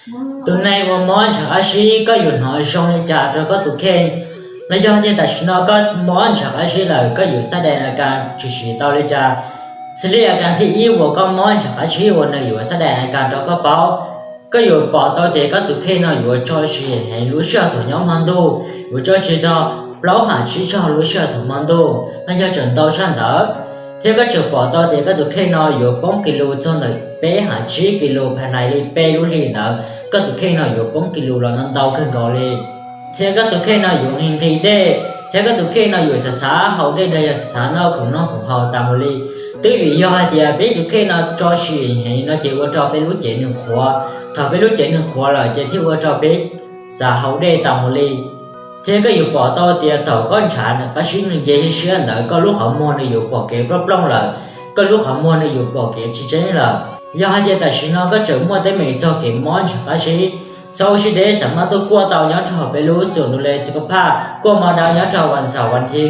Tus neeg uas mob ntshav qab zib, koj yuav hnov zoo li cas rau koj tus kheej? Los yog tias tam sim no koj mob ntshav qab zib lawm, koj yuav xab dais a kas tshwm sim tau li cas? Xws li a kas thib ib uas koj mob ntshav qab zib uas nws yuav xab dais a kas rau koj paub, koj yuav pom tau tias koj tus kheej no yuav tso siav heev lub sij hawm thaum nyob hmo ntuj, yuav tso siav txog plaub ham tsib txog lub sij hawm thaum hmo ntuj los yog tseem ntau tshaj ntawd. Thiab koj tseem pom tau tias koj tus kheej no yuav poob kis lus txog ntawm peb ham tsib kis lus phas nais li peb lub hlis ntawd, koj tus kheej no yuav poob kis lus los ntau kawg nkaus li. Thiab koj tus kheej no yuav nqhis nqhis dej, thiab koj tus kheej no yuav xav xav haus dej los yog xav xav noj khoom noj khoom haus tas mus li. Twb vim yog hais tias peb tus kheej no tso siav heev no ces ua rau peb lub cev nws qhuav. Thaum peb lub cev nws qhuav lawm ces thiaj ua rau peb xav haus dej tas mus li. Thiab koj yuav pom tau tias thaum koj ntshav qab zib nws nce siab ntawd, koj lub qhov muag nws yuav pom kev plooj plooj lawm, koj lub qhov muag nws yuav pom kev tsis tseeb lawm. Yog hais tias tam sim no koj tseem muaj teeb meem txog kev mob ntshav qab zib, txhob ua siab deb, xav mas tuaj kuaj tau nyob rau hauv peb lub xum du le xi koj phaj kuaj mos dau nyob rau vas xaum vas thiv